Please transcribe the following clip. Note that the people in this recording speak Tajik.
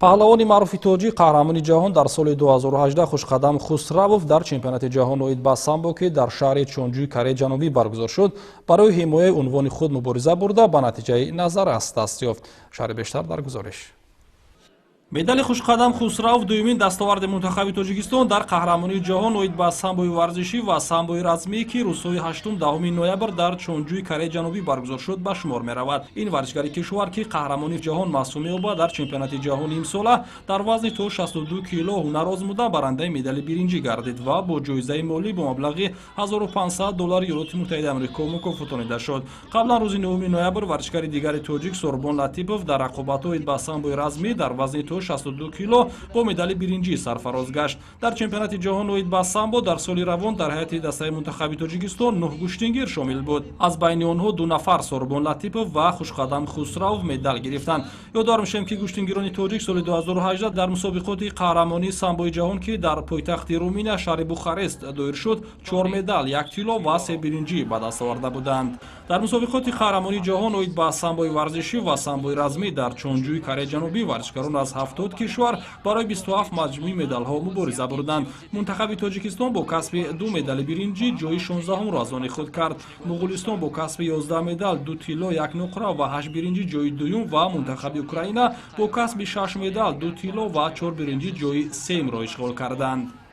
Паҳлавони маъруфи тоҷик, қаҳрамони ҷаҳон дар соли 2018 Хушқадам Хусравов дар чемпионати ҷаҳон оид ба самбо, ки дар шаҳри Чонҷӯи Кореяи Ҷанубӣ баргузор шуд, барои ҳимояи унвони худ мубориза бурда, ба натиҷаи назаррас даст ёфт. Шарҳи бештар дар гузориш. Медали Хушқадам Хусравов дуюмин дастоварди мунтахаби Тоҷикистон дар қаҳрамонии ҷаҳон оид ба самбои варзишӣ ва самбои размӣ, ки рӯзҳои 8-10 ноябр дар Чонҷӯи Кореяи Ҷанубӣ баргузор шуд, ба шумор меравад. Ин варзишгари кишвар, ки қаҳрамони ҷаҳон маҳсуб меёбад, дар чемпионати ҷаҳони имсола дар вазни то 62 кило ҳунар озмуда, барандаи медали биринҷӣ гардид ва бо ҷоизаи молӣ бо маблағи 1500 доллари Иёлоти Муттаҳидаи Амрико мукофотонида шуд. Қаблан рӯзи 9 ноябр варзишгари дигари тоҷик Сорбон Латипов дар рақобатҳо оид ба самбои размӣ дар вазни то 62 кило бо медали биринҷӣ сарфароз гашт. Дар чемпионати ҷаҳон оид ба самбо дар соли равон дар ҳайати дастаи мунтахаби Тоҷикистон нӯҳ гӯштингир шомил буд. Аз байни онҳо ду нафар, Сорбон Латипов ва Хушқадам Хусравов, медал гирифтанд. Ёдовар мешавем, ки гӯштингирони тоҷик соли 2018 дар мусобиқоти қаҳрамонии самбои ҷаҳон, ки дар пойтахти Руминия, шаҳри Бухарест доир шуд, чор медал, як тилло ва се биринҷӣ ба даст оварда буданд. Дар мусобиқоти қаҳрамонии ҷаҳон оид ба самбои варзишӣ ва самбои размӣ дар Чонҷӯи Кореяи Ҷанубӣ варзишгарон аз 70 кишвар барои 27 маҷмӯи медалҳо мубориза бурданд. Мунтахаби Тоҷикистон бо касби ду медали биринҷӣ ҷои 16-умро аз они худ кард. Муғулистон бо касби 11 медал, ду тилло, як нуқра ва ҳашт биринҷӣ ҷои дуюм ва мунтахаби Украина бо касби шаш медал, ду тилло ва чор биринҷӣ ҷои сеюмро ишғол карданд.